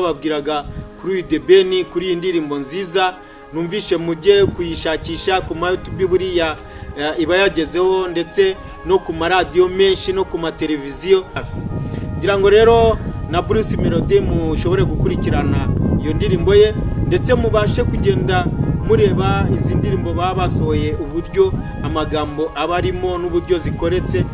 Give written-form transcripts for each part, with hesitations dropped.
nababwiraga kuri The Ben, kuri iyi ndirimbo nziza numvishe mujye kuyishakisha ku ma YouTube, buriya iba yagezeho, ndetse no ku maradiyo menshi no ku mateleviziyo. Ngira ngo rero na Bruce Melody mushobore gukurikirana iyo ndirimbo ye, ndetse mubashe kugenda mureba izi ndirimbo baba basohoye, uburyo amagambo aba arimo n'uburyo zikoretse.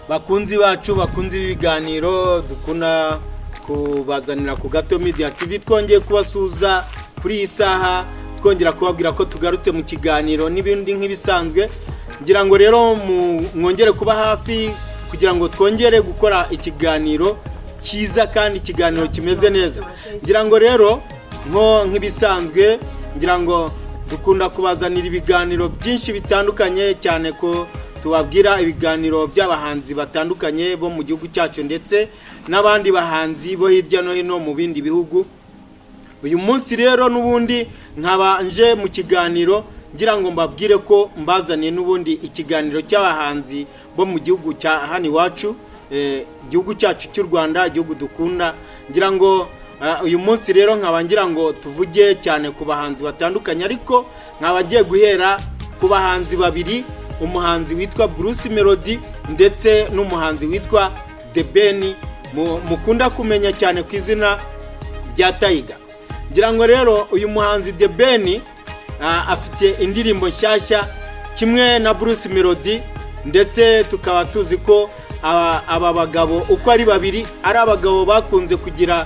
Bakunzi bacu, bakunzi b'ibiganiro dukunda kubazanira ku Gato Media TV, twongeye kubasuhuza kuri iyi saha, twongera kubabwira ko tugarutse mu kiganiro n'ibindi nk'ibisanzwe. Ngira ngo rero mwongere kuba hafi kugira ngo twongere gukora ikiganiro cyiza kandi ikiganiro kimeze neza. Ngira ngo rero nko nk'ibisanzwe, ngira ngo dukunda kubazanira ibiganiro byinshi bitandukanye, cyane ko tubabwira ibiganiro by'abahanzi batandukanye bo mu gihugu cyacu ndetse n'abandi bahanzi bo hirya no hino mu bindi bihugu. Uyu munsi rero n'ubundi nkaba nje mu kiganiro ngira ngo mbabwire ko mbazaniye n'ubundi ikiganiro cy'abahanzi bo mu gihugu cya hano iwacu, igihugu cyacu cy'u Rwanda, igihugu dukunda. Ngira ngo uyu munsi rero nkaba ngira ngo tuvuge cyane ku bahanzi batandukanye, ariko nkaba ngiye guhera ku bahanzi babiri, umuhanzi witwa Bruce Melody ndetse n'umuhanzi witwa The Ben, mukunda kumenya cyane ku izina rya Tiger. Ngira ngo rero uyu muhanzi The Ben afite indirimbo nshyashya kimwe na Bruce Melody, ndetse tukaba tuzi ko aba bagabo uko ari babiri ari abagabo bakunze kugira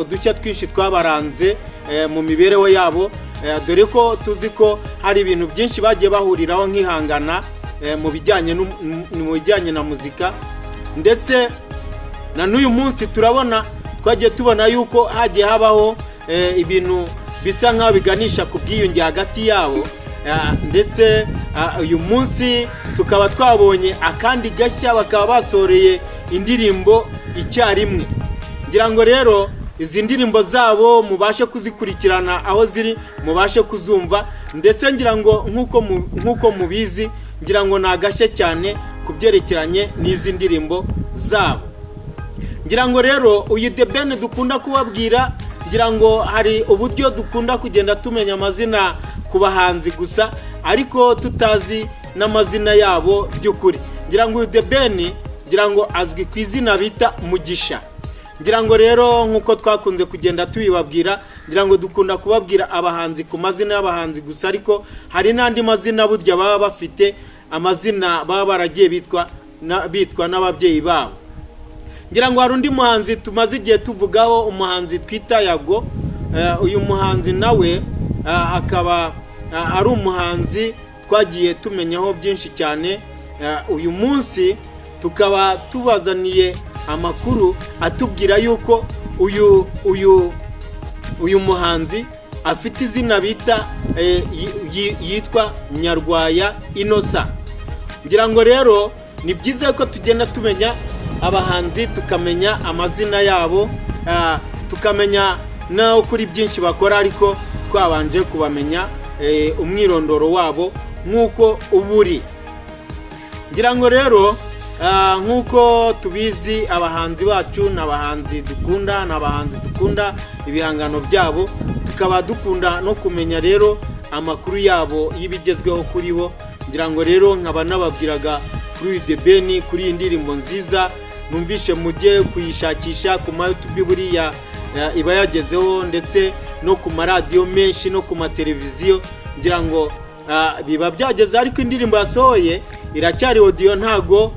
udushya twinshi twabaranze mu mibereho yabo, dore ko tuzi ko hari ibintu byinshi bagiye bahuriraho nk'ihangana mu bijyanye na muzika, ndetse na n'uyu munsi turabona twagiye tubona yuko hagiye habaho ibintu bisa nk'aho biganisha ku bwiyunge hagati yabo, ndetse uyu munsi tukaba twabonye akandi gashya, bakaba basoreye indirimbo icyarimwe. Ngira ngo rero izi ndirimbo zabo mubashe kuzikurikirana aho ziri, mubashe kuzumva, ndetse ngira ngo nk'uko mubizi, ngira ngo ni agashya cyane ku byerekeranye n'izi ndirimbo zabo. Ngira ngo rero uyu The Ben dukunda kubabwira, ngira ngo hari uburyo dukunda kugenda tumenya amazina ku bahanzi gusa, ariko tutazi n'amazina yabo by'ukuri. Ngira ngo uyu The Ben ngira ngo azwi ku izina bita Mugisha. Ngira ngo rero nk'uko twakunze kugenda tubibabwira, ngira ngo dukunda kubabwira abahanzi ku mazina y'abahanzi gusa, ariko hari n'andi mazina burya baba bafite, amazina baba baragiye bitwa n'ababyeyi babo. Ngira ngo hari undi muhanzi tumaze igihe tuvugaho, umuhanzi twita Yago. Uyu muhanzi nawe akaba ari umuhanzi twagiye tumenyaho byinshi cyane. Uyu munsi tukaba tubazaniye amakuru atubwira yuko uyu muhanzi afite izina bita yitwa Nyarwaya Innocent. Ngira ngo rero ni byiza ko tugenda tumenya abahanzi, tukamenya amazina yabo, tukamenya naho kuri byinshi bakora, ariko twabanje kubamenya umwirondoro wabo nk'uko uba uri. Ngira ngo rero nk'uko tubizi, abahanzi bacu ni abahanzi dukunda, ni abahanzi dukunda ibihangano byabo, tukaba dukunda no kumenya rero amakuru yabo y'ibigezweho kuri bo. Ngira ngo rero nkaba nababwiraga kuri The Ben, kuri iyi ndirimbo nziza numvishe mujye kuyishakisha ku ma YouTube, buriya iba yagezeho, ndetse no ku maradiyo menshi no ku mateleviziyo. Ngira ngo biba byageze, ariko indirimbo yasohoye iracyari audio, ntago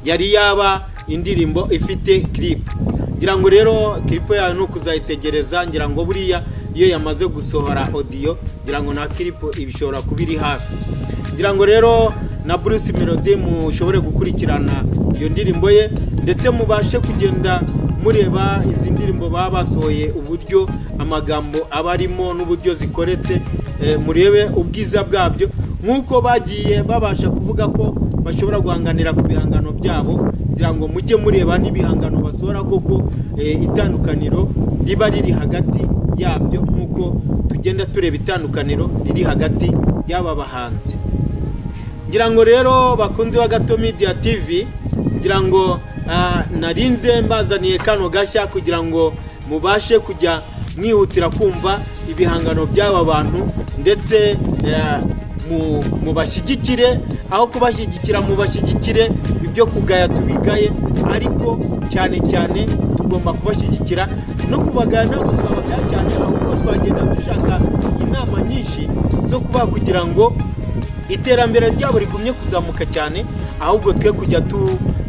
yari yaba indirimbo ifite clip. Ngira ngo rero clip yayo ni ukuzayitegereza. Ngira ngo buriya iyo yamaze gusohora audio, ngira ngo na clip ibishobora kuba iri hafi. Ngira ngo rero na Bruce Melody mushobore gukurikirana iyo ndirimbo ye, ndetse mubashe kugenda mureba izi ndirimbo baba basohoye, uburyo amagambo aba arimo n'uburyo zikoretse, murebe ubwiza bwabyo, nk'uko bagiye babasha kuvuga ko bashobora guhanganira ku bihangano byabo. Kugira ngo mujye mureba n'ibihangano basohora koko, itandukaniro riba riri hagati yabyo, nk'uko tugenda tureba itandukaniro riri hagati y'aba bahanzi. Ngira ngo rero, bakunzi ba Gato Media TV, ngira ngo narinze mbazaniye kano gashya kugira ngo mubashe kujya mwihutira kumva ibihangano by'aba bantu, ndetse mubashyigikire. Aho kubashyigikira, mubashyigikire. Ibyo kugaya tubigaye, ariko cyane cyane tugomba kubashyigikira. No kubagaya ntabwo twabagaya cyane, ahubwo twagenda dushaka inama nyinshi zo kubaha kugira ngo iterambere ryabo rigumye kuzamuka cyane, ahubwo twe kujya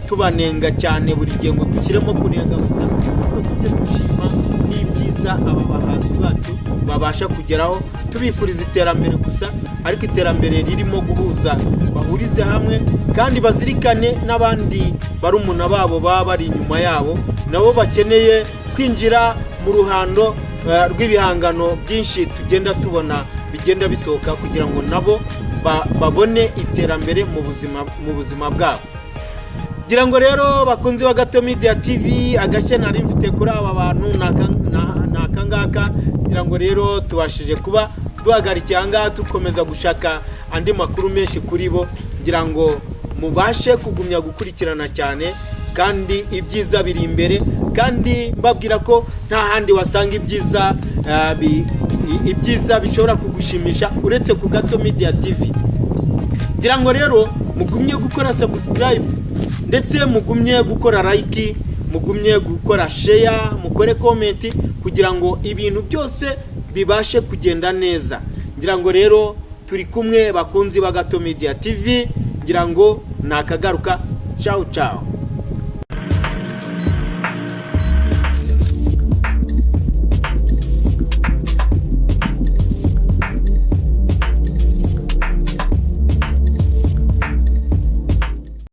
tubanenga cyane buri gihe ngo dushyiremo kunenga gusa, ahubwo tujye dushima n'ibyiza aba bahanzi bacu babasha kugeraho. Tubifuriza iterambere gusa, ariko iterambere ririmo guhuza, bahurize hamwe kandi bazirikane n'abandi barumuna babo baba bari inyuma yabo, nabo bakeneye kwinjira mu ruhando rw'ibihangano byinshi tugenda tubona bigenda bisohoka, kugira ngo nabo babone iterambere mu buzima bwabo. Ngira ngo rero, bakunzi ba Gato Media TV, agashya nari mfite kuri aba bantu ni aka ngaka. Ngira ngo rero tubashije kuba duhagarikiye aha ngaha, dukomeza gushaka andi makuru menshi kuri bo. Ngira ngo mubashe kugumya gukurikirana cyane, kandi ibyiza biri imbere, kandi mbabwira ko nta handi wasanga ibyiza ibyiza bishobora kugushimisha uretse ku Gato Media TV. Ngira ngo rero mugumye gukora subscribe, ndetse mugumye gukora like, mugumye gukora share, mukore comment, kugira ngo ibintu byose bibashe kugenda neza. Ngira ngo rero turi kumwe, bakunzi ba Gato Media TV. Ngira ngo nakagaruka. Ciao ciao.